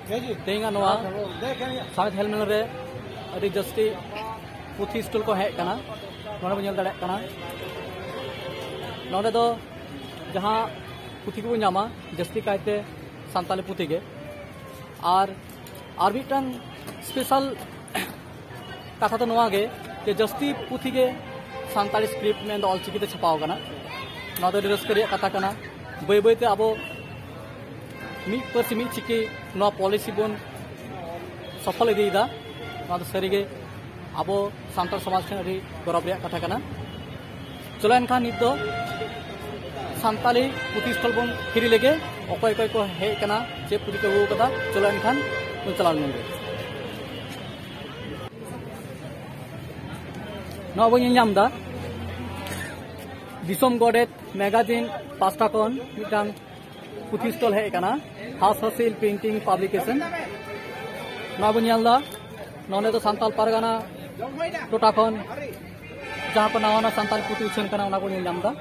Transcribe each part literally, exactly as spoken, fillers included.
ᱛᱮᱦᱮᱧᱟᱜ ᱱᱚᱣᱟ ᱥᱟᱶᱦᱮᱫ ᱦᱮᱞᱢᱮᱞ ᱨᱮ ᱟᱹᱰᱤ ᱡᱟᱹᱥᱛᱤ ᱯᱩᱛᱷᱤ ᱥᱴᱚᱞ ᱠᱚ ᱦᱮᱡ ᱠᱟᱱᱟ᱾ ᱱᱚᱰᱮ ᱵᱚᱱ ᱧᱮᱞ ᱫᱟᱲᱮᱭᱟᱜ ᱠᱟᱱᱟ, ᱱᱚᱰᱮ ᱫᱚ ᱡᱟᱦᱟᱸ ᱯᱩᱛᱷᱤ ᱠᱚᱵᱚᱱ ᱧᱟᱢᱟ, ᱡᱟᱹᱥᱛᱤ ᱠᱟᱭᱛᱮ ᱥᱟᱱᱛᱟᱞᱤ ᱯᱩᱛᱷᱤ ᱜᱮ᱾ ᱟᱨ ᱟᱨ ᱢᱤᱫᱴᱟᱝ ᱥᱯᱮᱥᱟᱞ ᱠᱟᱛᱷᱟ ᱫᱚ ᱱᱚᱣᱟ ᱜᱮ, ᱡᱮ ᱡᱟᱹᱥᱛᱤ ᱯᱩᱛᱷᱤ ᱜᱮ ᱥᱟᱱᱛᱟᱲᱤ ᱥᱠᱨᱤᱯᱴ, ᱢᱮᱱᱫᱚ ᱚᱞᱪᱤᱠᱤ ᱛᱮ ᱪᱷᱟᱯᱟᱣ ᱟᱠᱟᱱᱟ᱾ ᱱᱚᱣᱟ ᱫᱚ ᱟᱹᱰᱤ ᱨᱟᱹᱥᱠᱟᱹ ᱨᱮᱭᱟᱜ ᱠᱟᱛᱷᱟ ᱠᱟᱱᱟ᱾ ᱵᱟᱹᱭ ᱵᱟᱹᱭ ᱛᱮ ᱟᱵᱚ ᱢᱤᱫ ᱯᱟᱹᱨᱥᱤ ᱢᱤᱫ ᱪᱤᱠᱤ ᱱᱚᱣᱟ ᱯᱚᱞᱤᱥᱤ ᱵᱚᱱ ᱥᱚᱯᱷᱚᱞ ᱤᱫᱤᱭᱮᱫᱟ᱾ ᱱᱚᱣᱟ ᱫᱚ ᱥᱟᱹᱨᱤᱜᱮ ᱟᱵᱚ ᱥᱟᱱᱛᱟᱲ ᱥᱚᱢᱟᱡᱽ ᱴᱷᱮᱱ ᱟᱹᱰᱤ ᱜᱚᱨᱚᱵᱽ ᱨᱮᱭᱟᱜ ᱠᱟᱛᱷᱟ ᱠᱟᱱᱟ᱾ ᱪᱚᱞᱚ ᱮᱱᱠᱷᱟᱱ ᱱᱤᱛ ᱫᱚ ᱥᱟᱱᱛᱟᱞᱤ ᱯᱩᱛᱷᱤ ᱥᱴᱚᱞ ᱵᱚᱱ ᱯᱷᱤᱨᱤ ᱞᱮᱜᱮ᱾ ᱚᱠᱚᱭ ᱚᱠᱚᱭ ᱠᱚ ᱦᱮᱡ ᱟᱠᱟᱱᱟ, ᱪᱮᱫ ᱯᱩᱛᱷᱤ ᱠᱚ ᱟᱹᱜᱩ ᱟᱠᱟᱫᱟ, ᱪᱚᱞᱚ ᱮᱱᱠᱷᱟᱱ ᱵᱚᱱ ᱪᱟᱞᱟᱣ ᱞᱮᱱ ᱜᱮ᱾ ᱱᱚᱣᱟ ᱵᱚᱱ ᱧᱮᱞ ᱧᱟᱢ ᱮᱫᱟ, ᱫᱤᱥᱚᱢ ᱜᱚᱰᱮᱛ ᱢᱮᱜᱟᱡᱤᱱ ᱯᱟᱥᱴᱟ ᱠᱷᱚᱱ ᱢᱤᱫᱴᱟᱝ ᱯᱩᱛᱷᱤ ᱥᱴᱚᱞ ᱦᱮᱡ ᱟᱠᱟᱱᱟ, ᱦᱟᱸᱥ ᱦᱟᱹᱥᱤᱞ ᱯᱨᱤᱱᱴᱤᱝ ᱯᱟᱵᱽᱞᱤᱠᱮᱥᱚᱱ᱾ ᱱᱚᱣᱟ ᱵᱚᱱ ᱧᱮᱞ ᱮᱫᱟ, ᱱᱚᱰᱮ ᱫᱚ ᱥᱟᱱᱛᱟᱞ ᱯᱟᱨᱜᱟᱱᱟ ᱴᱚᱴᱷᱟ ᱠᱷᱚᱱ ᱡᱟᱦᱟᱸ ᱠᱚ ᱱᱟᱣᱟ ᱱᱟᱣᱟ ᱥᱟᱱᱛᱟᱞ ᱯᱩᱛᱷᱤ ᱩᱪᱷᱟᱹᱱ ᱠᱟᱱᱟ, ᱚᱱᱟ ᱵᱚᱱ ᱧᱮᱞ ᱧᱟᱢ ᱮᱫᱟ᱾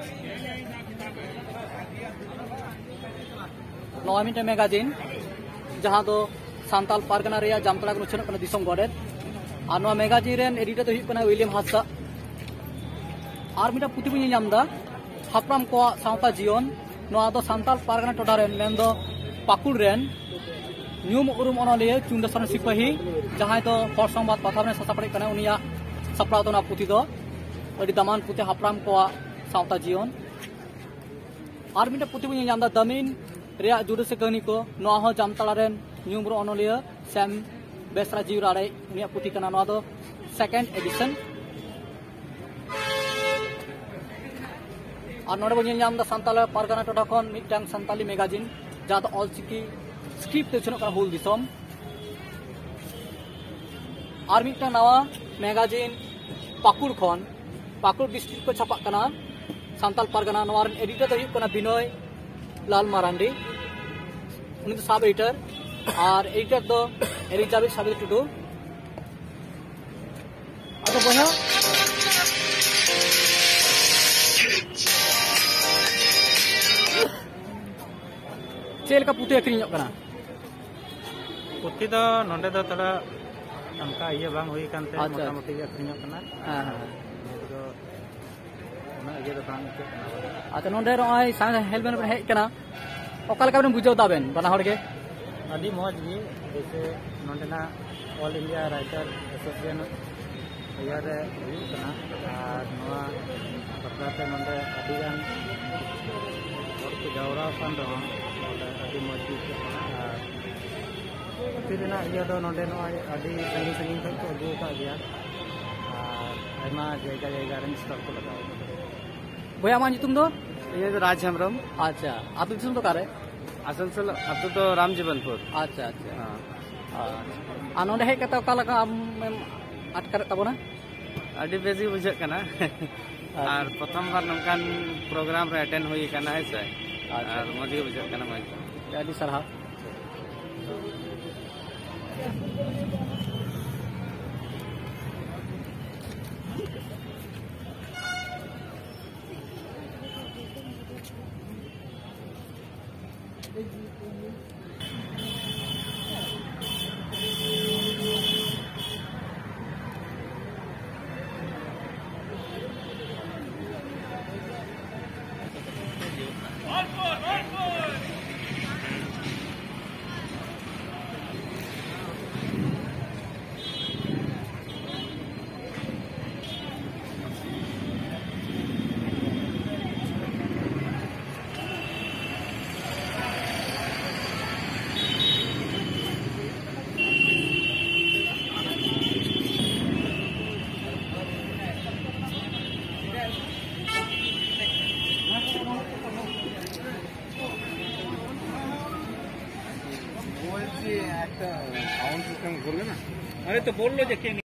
ᱱᱚᱣᱟ ᱢᱤᱫᱴᱮᱱ ᱢᱮᱜᱟᱡᱤᱱ, ᱡᱟᱦᱟᱸ ᱫᱚ ᱥᱟᱱᱛᱟᱞ ᱯᱟᱨᱜᱟᱱᱟ ᱨᱮᱭᱟᱜ ᱡᱟᱢᱛᱟᱲᱟ ᱠᱷᱚᱱ ᱩᱪᱷᱟᱹᱱᱚᱜ ᱠᱟᱱᱟ, ᱫᱤᱥᱚᱢ ᱜᱚᱰᱮᱛ᱾ ᱟᱨ ᱱᱚᱣᱟ ᱢᱮᱜᱟᱡᱤᱱ ᱨᱮᱱ ᱮᱰᱤᱴᱚᱨ ᱫᱚ ᱦᱩᱭᱩᱜ ᱠᱟᱱᱟ ᱩᱭᱞᱤᱭᱟᱢ ᱦᱟᱸᱥᱫᱟ᱾ ᱟᱨ ᱢᱤᱫᱴᱟᱝ ᱯᱩᱛᱷᱤ ᱵᱚᱱ ᱧᱮᱞ ᱧᱟᱢ ᱮᱫᱟ, ᱦᱟᱯᱲᱟᱢ ᱠᱚᱣᱟᱜ ᱥᱟᱶᱛᱟ ᱡᱤᱭᱚᱱ᱾ ᱱᱚᱣᱟ ᱫᱚ ᱥᱟᱱᱛᱟᱞ ᱯᱟᱨᱜᱟᱱᱟ ᱴᱚᱴᱷᱟ ᱨᱮᱱ, ᱢᱮᱱᱫᱚ ᱯᱟᱹᱠᱩᱲ ᱨᱮᱱ ᱧᱩᱢ ᱩᱨᱩᱢ ᱚᱱᱚᱞᱤᱭᱟᱹ ᱪᱩᱱᱰᱟᱹ ᱥᱚᱨᱮᱱ ᱥᱤᱯᱟᱹᱦᱤ, ᱡᱟᱦᱟᱸᱭ ᱫᱚ ᱦᱚᱲ ᱥᱚᱝᱵᱟᱫ ᱯᱟᱛᱷᱟᱢ ᱨᱮ ᱥᱟᱥᱟᱯᱲᱟᱣᱤᱡ ᱠᱟᱱᱟᱭ, ᱩᱱᱤᱭᱟᱜ ᱥᱟᱯᱲᱟᱣ ᱛᱮ ᱱᱚᱣᱟ ᱯᱩᱛᱷᱤ ᱫᱚ᱾ ᱟᱹᱰᱤ ᱫᱟᱢᱟᱱ ᱯᱩᱛᱷᱤ, ᱦᱟᱯᱲᱟᱢ ᱠᱚᱣᱟᱜ ᱥᱟᱶᱛᱟ ᱡᱤᱭᱚᱱ᱾ ᱟᱨ ᱢᱤᱫᱴᱟᱝ ᱯᱩᱛᱷᱤ ᱵᱚᱱ ᱧᱮᱞ ᱧᱟᱢ ᱮᱫᱟ, ᱫᱟᱢᱤᱱ ᱨᱮᱭᱟᱜ ᱡᱩᱰᱟᱹᱥᱤ ᱠᱟᱹᱦᱱᱤ ᱠᱚ᱾ ᱱᱚᱣᱟ ᱦᱚᱸ ᱡᱟᱢᱛᱟᱲᱟ ᱨᱮᱱ ᱧᱩᱢ ᱩᱨᱩᱢ ᱚᱱᱚᱞᱤᱭᱟᱹ ᱥᱮᱢ ᱵᱮᱥᱨᱟ ᱡᱤᱣᱤ ᱨᱟᱲᱮᱡ, ᱩᱱᱤᱭᱟᱜ ᱯᱩᱛᱷᱤ ᱠᱟᱱᱟ᱾ ᱱᱚᱣᱟ ᱫᱚ ᱥᱮᱠᱮᱱᱰ ᱮᱰᱤᱥᱚᱱ᱾ ᱟᱨ ᱱᱚᱰᱮ ᱵᱚᱱ ᱧᱮᱞ ᱧᱟᱢ ᱮᱫᱟ ᱥᱟᱱᱛᱟᱲ ᱯᱟᱨᱜᱟᱱᱟ ᱴᱚᱴᱷᱟ ᱠᱷᱚᱱ ᱢᱤᱫᱴᱟᱝ ᱥᱟᱱᱛᱟᱞᱤ ᱢᱮᱜᱟᱡᱤᱱ, ᱡᱟᱦᱟᱸ ᱫᱚ ᱚᱞᱪᱤᱠᱤ ᱥᱠᱨᱤᱯᱴ ᱛᱮ ᱩᱪᱷᱟᱹᱱᱚᱜ ᱠᱟᱱᱟ, ᱦᱩᱞ ᱫᱤᱥᱚᱢ᱾ ᱟᱨ ᱢᱤᱫᱴᱟᱝ ᱱᱟᱣᱟ ᱢᱮᱜᱟᱡᱤᱱ ᱯᱟᱹᱠᱩᱲ ᱠᱷᱚᱱ, ᱯᱟᱹᱠᱩᱲ ᱰᱤᱥᱴᱨᱤᱠᱴ ᱠᱚ ᱪᱷᱟᱯᱟᱜ ᱠᱟᱱᱟ, ᱥᱟᱱᱛᱟᱞ ᱯᱟᱨᱜᱟᱱᱟ᱾ ᱱᱚᱣᱟ ᱨᱮᱱ ᱮᱰᱤᱴᱚᱨ ᱫᱚ ᱦᱩᱭᱩᱜ ᱠᱟᱱᱟ ᱵᱤᱱᱚᱭ ᱞᱟᱞ ᱢᱟᱨᱟᱱᱰᱤ, ᱩᱱᱤ ᱫᱚ ᱥᱟᱵ ᱮᱰᱤᱴᱚᱨ᱾ ᱟᱨ ᱮᱰᱤᱴᱚᱨ ᱫᱚ ᱮᱞᱤᱡᱟᱵᱮᱛ ᱥᱟᱵᱤᱛ ᱴᱩᱰᱩ᱾ ᱟᱫᱚ ᱵᱚᱭᱦᱟ, ᱪᱮᱫ ᱞᱮᱠᱟ ᱯᱩᱛᱷᱤ ᱟᱹᱠᱷᱨᱤᱧᱚᱜ ᱠᱟᱱᱟ? ᱯᱩᱛᱷᱤ ᱫᱚ ᱱᱚᱰᱮ ᱫᱚ ᱛᱷᱚᱲᱟ ᱚᱱᱠᱟ ᱤᱭᱟᱹ ᱵᱟᱝ ᱦᱩᱭ ᱟᱠᱟᱱ ᱛᱮ ᱟᱪᱪᱷᱟ, ᱢᱚᱴᱟᱢᱩᱴᱤ ᱜᱮ ᱟᱹᱠᱷᱨᱤᱧᱚᱜ ᱠᱟᱱᱟ᱾ ᱦᱮᱸ, ᱦᱮᱸ᱾ ᱱᱤᱭᱟᱹ ᱠᱚᱫᱚ ᱩᱱᱟᱹᱜ ᱤᱭᱟᱹ ᱫᱚ ᱵᱟᱝ ᱟᱹᱭᱠᱟᱹᱜ ᱠᱟᱱᱟ ᱵᱚᱞᱮ᱾ ᱟᱪᱪᱷᱟ, ᱱᱚᱰᱮ ᱱᱚᱜᱼᱚᱭ ᱥᱟᱶᱦᱮᱫ ᱵᱮᱱ ᱦᱮᱡ ᱠᱟᱱᱟ, ᱚᱠᱟ ᱞᱮᱠᱟ ᱵᱮᱱ ᱵᱩᱡᱷᱟᱹᱣ ᱫᱟ ᱟᱵᱮᱱ ᱵᱟᱱᱟ ᱦᱚᱲ ᱜᱮ? ᱟᱹᱰᱤ ᱢᱚᱡᱽ ᱜᱮ, ᱡᱮᱭᱥᱮ ᱱᱚᱰᱮᱱᱟᱜ All India Writer Association ᱤᱭᱟᱹ ᱨᱮ ᱦᱩᱭᱩᱜ ᱠᱟᱱᱟ, ᱟᱨ ᱱᱚᱣᱟ ᱵᱟᱠᱷᱨᱟ ᱛᱮ ᱱᱚᱰᱮ ᱟᱹᱰᱤ ᱜᱟᱱ ᱦᱚᱲ ᱠᱚ ᱡᱟᱣᱨᱟ ᱟᱠᱟᱱ ᱨᱮᱦᱚᱸ ᱱᱚᱰᱮ ᱟᱹᱰᱤ ᱢᱚᱡᱽ ᱜᱮ ᱟᱹᱭᱠᱟᱹᱜ ᱠᱟᱱᱟ᱾ ᱟᱨ ᱯᱩᱛᱷᱤ ᱨᱮᱱᱟᱜ ᱤᱭᱟᱹ ᱫᱚ ᱱᱚᱰᱮ ᱱᱚᱜᱼᱚᱭ ᱟᱹᱰᱤ ᱥᱟᱺᱜᱤᱧ ᱥᱟᱺᱜᱤᱧ ᱠᱷᱚᱱ ᱠᱚ ᱟᱹᱜᱩ ᱟᱠᱟᱫ ᱜᱮᱭᱟ, ᱟᱨ ᱟᱭᱢᱟ ᱡᱟᱭᱜᱟ ᱡᱟᱭᱜᱟ ᱨᱮᱱ stall ᱠᱚ ᱞᱟᱜᱟᱣ ᱟᱠᱟᱫᱟ᱾ ᱵᱚᱭᱦᱟ, ᱟᱢᱟᱜ ᱧᱩᱛᱩᱢ ᱫᱚ? ᱤᱧᱟᱹᱜ ᱫᱚ ᱨᱟᱡᱽ ᱦᱮᱢᱵᱨᱚᱢ᱾ ᱟᱪᱪᱷᱟ, ᱟᱹᱛᱩ ᱫᱤᱥᱚᱢ ᱫᱚ ᱚᱠᱟᱨᱮ? ᱟᱥᱟᱱᱥᱳᱞ ᱟᱹᱛᱩ ᱫᱚ ᱨᱟᱢᱡᱤᱵᱚᱱᱯᱩᱨ᱾ ᱟᱪᱪᱷᱟ, ᱟᱪᱪᱷᱟ᱾ ᱦᱮᱸ᱾ ᱟᱨ ᱱᱚᱰᱮ ᱦᱮᱡ ᱠᱟᱛᱮ ᱚᱠᱟ ᱞᱮᱠᱟ ᱟᱢᱮᱢ ᱟᱴᱠᱟᱨᱮᱫ ᱛᱟᱵᱚᱱᱟ? ᱟᱹᱰᱤ ᱵᱮᱥ ᱜᱮ ᱵᱩᱡᱷᱟᱹᱜ ᱠᱟᱱᱟ᱾ ᱟᱪᱪᱷᱟ᱾ ᱟᱨ ᱯᱨᱚᱛᱷᱚᱢ ᱵᱟᱨ ᱱᱚᱝᱠᱟᱱ program ᱨᱮ attend ᱦᱩᱭ ᱟᱠᱟᱱᱟ, ᱦᱮᱸ ᱥᱮ? ᱟᱪᱪᱷᱟ᱾ ᱟᱨ ᱢᱚᱡᱽ ᱜᱮ ᱵᱩᱡᱷᱟᱹᱜ ᱠᱟᱱᱟ, ᱢᱚᱡᱽ ᱜᱮ᱾ ᱟᱹᱰᱤ ᱥᱟᱨᱦᱟᱣ᱾ বলছি, একটা সাউন্ড সিস্টেম করবে না? আরে, তো বললো যে কে